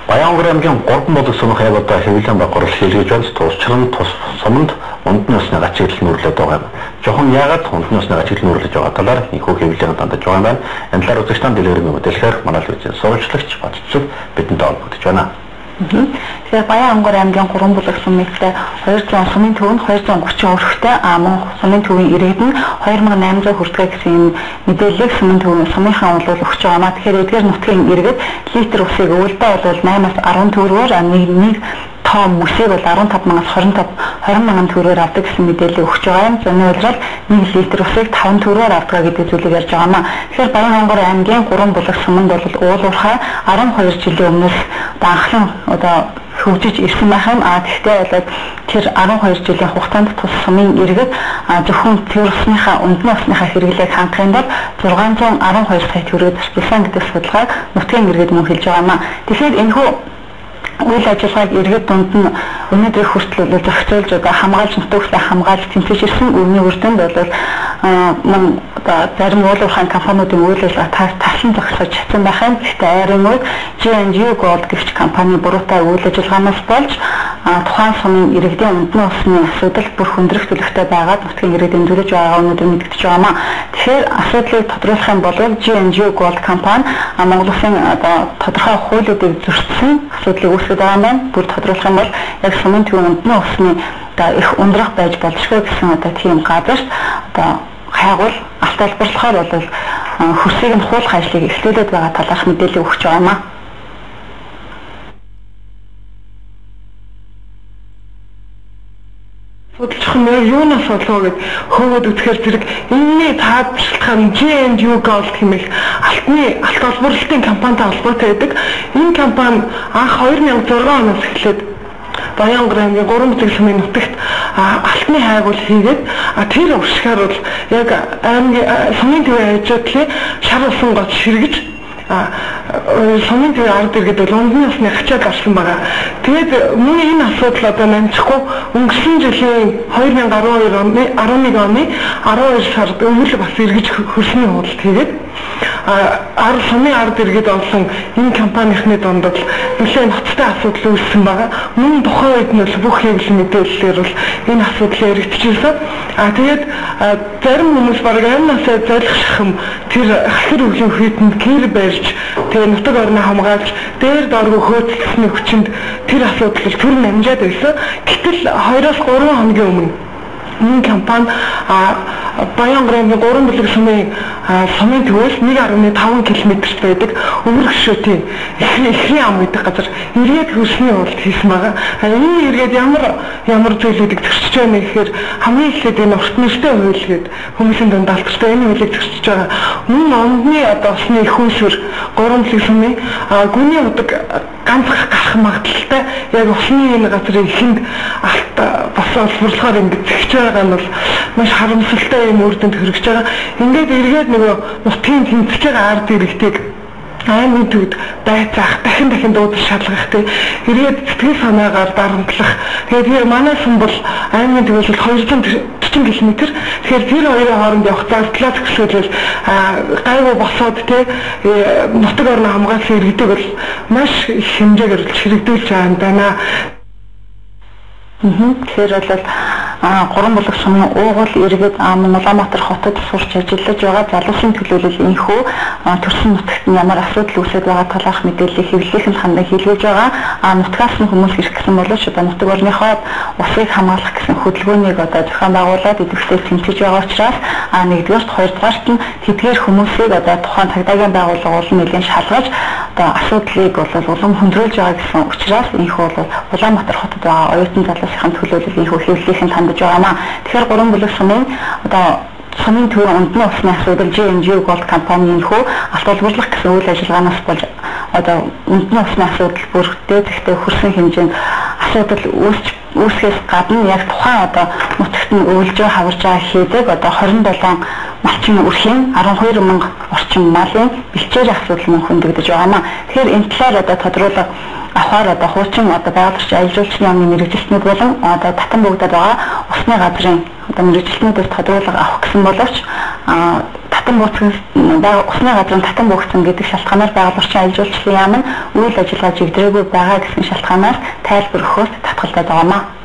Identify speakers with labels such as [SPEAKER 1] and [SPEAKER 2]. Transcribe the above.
[SPEAKER 1] Баян-Онгор аймгийн 3 бүлэг сумын яг одоо хэвлэлийн баг гурал хийлгэж байна. Учир нь тус суманд ундны усны гачигдал нүүрлээд байгаа юм. Жохон яагаад ундны усны гачигдал нүүрлэж байгаа талаар энэхүү хэвлэлийн дандаж байгаа юм байна. Энэ талаар үзэгч танд дэлгэрэнгүй мэдээлэхээр манай телевизийн сурвалжлагч Батцэв бидэнтэй холбогдож байна.
[SPEAKER 2] Тэгэхээр Баян-Онгор аймгийн 3 бүлэг сумынхтай 200 сумын төв нь 230 өрхтэй, мөн сумын төвийн иргэд нь 2800 хүртгэ гэсэн юм мэдээллийг сумын төвийн сумынхаа бол өгч байгаа маа. Тэгэхээр эдгээр нутгийн иргэд литр усыг өвөлдөө бол 8-аас 10 төгрөгөөр, нэг том мөсийг бол 15 мянгааас 25 20 мянган төгрөгөөр авдаг гэсэн мэдээлэл өгч байгаа юм. Зуны улирал 1 литр усыг 5 төгрөгөөр авдаг гэдэг зүйлийг ярьж байгаа маа. Тэгэхээр Баян-Онгор аймгийн 3 бүлэг суманд бол уул уурхай 12 жилийн өмнөөс одоо анхлан одоо хөгжиж ирсэн байх юм. А тэгтээ бол тэр 12 жилийн хугацаанд тус сумын иргэд зөвхөн тэр усныхаа ундны усныхаа хэрэглээг хангахын тулд 612 сая төгрөг зарцуулсан гэдэг судалгааг нутгийн иргэд мөн хэлж байгаа юм а. Тэгэхээр энэхүү үйл ажиллагааг иргэд дунд нь өнөөдөр хүртэл бол зохицуулж одоо хамгаалж нутаг усаа хамгаалж тэмцэж ирсэн. Үүний үр дүнд бол мөн одоо зарим уул уурхайн компаниудын үйл ажиллагаа таслан зогсоож чадсан байх юм. Гэхдээ ойрын үед G&U Gold гэгч компани буруутай үйл ажиллагаанаас болж тухайн сумын иргэдийн ундны усны асуудал бүр хүндрэх төлөвтэй байгаад нутгийн иргэд эмзэглэж байгаа өнөөдөр мэдэгдэж байгаа маа. Тэгэхээр асуудлыг тодруулах юм бол G&U Gold компани Монгол Улсын одоо тодорхой хуулиудыг зөрчсөн асуудлыг үүсгэж байгаа юм байна. Бүр тодруулах юм бол яг сумын төвийн ундны усны одоо их ундрах байж болшгүй гэсэн одоо тийм газарт одоо хайгуул алт олборлохоор бол хөрсийг нь хуулах ажлыг эхлүүлээд байгаа талаарх мэдээлэл өгч байгаа юм аа.
[SPEAKER 3] Судалчих юм яг юунаас болов гэд хөөгөөд үзэхээр зэрэг энэний таадшилтгаан G&U Gold хэмээх алтны алт олборлолтын компанитай холбоотой байдаг. Энэ компани анх 2006 оноос эхлээд Баян-Онгор аймгийн 3 бүлэг сумын нутагт алтны хайгуул хийгээд тэр уршигаар бол яг аймгийн сумын төвийн хажуудлын шар усан гоц ширгэж сумын төвийн ард иргэд бол ундны усны гачаад орсон байгаа. Тэгээд мөн энэ асуудал одоо намжихгүй өнгөрсөн жилийн 2012 оны 11 оны 12 сард өвөл бас эргэж хөрсний худалд хийгээд ар сумын ард иргэд олсон энэ компанийнхны дунд бол нэлээд ноцтой асуудал үүссэн байгаа. Мөн тухайн үед нь бол бүх хэвлэл мэдээллээр бол энэ асуудал яригдчихсэн. А тэгээд зарим хүмүүс бараг амнасаа залих шахам тэр хахир өвлийн хүйтэнд гэр барьж тэгээ нутаг орноо хамгаалж дээр дооргүй хөөцөлсөний хүчинд тэр асуудал төр намжаад байсан. Гэтэл 2-3 хоногийн өмнө энэ компани Баян-Онгор аймгийн 3 бүлэг сумын төвөөс 1.5 км-т байдаг өвөр хөшөөтийн эхрийн ам гэдэг газар эргээд хөрсний хуралд хийсэн байгаа. Энэ эргээд ямар ямар зүйлүүдийг зөрчиж байна гэхээр хамгийн эхлээд энэ урт нэртэй хууль гээд хүмүүсийн дунд алдартай энэ хуулийг зөрчиж байгаа. Мөн ондны одоо усны их үүсвэр 3 бүлэг сумын гүний удаг ганц гарах магадлалтай яг усны энэ газрын ихэнд алт бас олборлохоор ингэж зэгч байгаа нь бол маш харамсалтай юм үр дүнд хүрэж байгаа. Ингээд эргээд нөгөө нутгийн тэмцэж байгаа ард иргэдийг аймгийн төвд байцаах, дахин дахин дуудаж шалгах тий эргээд сэтгэл санаагаар дарамтлах. Тэгээд тэр манай сум бол аймгийн төвөөс бол 240 км. Тэгэхээр тэр хоёрын хооронд явах зардлаа зөксгөл гайгүй босоод тий нутаг орноо хамгаалсан иргэдийг бол маш их хэмжээгээр чирэгдүүлж байгаа юм байна.
[SPEAKER 2] Тэгэхээр бол 3 бүлэг сумын уугуул иргэд мөн Улаанбаатар хотод сурч ажиллаж байгаа залуусын төлөөлөл энэхүү төрсөн нутагт нь ямар асуудал үүсээд байгаа талаарх мэдээллийг хэвлэлийнхэнд хандан хийлгэж байгаа. Нутгаас нь хүмүүс ирэх гэсэн боловч одоо нутаг орныхоо усыг хамгаалах гэсэн хөдөлгөөнийг одоо зохион байгуулад идэвхтэй тэмцэж байгаа учраас нэгдүгээрт, хоёрдугаарт нь тэдгээр хүмүүсийг одоо тухайн цагдаагийн байгууллага бол нэлээд шалгаж одоо асуудлыг бол улам хөндрүүлж байгаа гэсэн учраас энэхүү бол Улаанбаатар хотод байгаа оюутан залуусын төлөөлөл энэхүү хэвлэлийнхэнд хандаж байгаа маа. Тэгэхээр 3 бүлэг сумын одоо сумын төвийн ундны усны асуудал G&G Gold компани энэхүү алт олборлох гэсэн үйл ажиллагаанаас болж одоо ундны усны асуудал бүр дээд зэгтээ хүрсэн хэмжээнд асуудал үүсгэхээс гадна яг тухайн одоо нутагт нь өвлжөө хаварж байгаа хийдэг одоо 27 малчин өрхийн 12 мянга орчим малын бэлчээр асуудал мөн хөндөгдөж байгаа маа. Тэгэхээр энэ талаар одоо тодруулга авахар одоо хуучин одоо байгаль орчин аялал жуулчлалын яамны мэргэжилтнүүд болон одоо татан буугдаад байгаа усны газрын одоо мэргэжилтнүүдээс тодруулга авах гэсэн боловч татан татан бууцсан усны газрын татан буугдсан гэдэг шалтгаанаар байгаль орчин аялал жуулчлалын яам нь үйл ажиллагаа жигдрээгүй байгаа гэсэн шалтгаанаар тайлбар өгөхөөс татгалзаад байгаа юм а.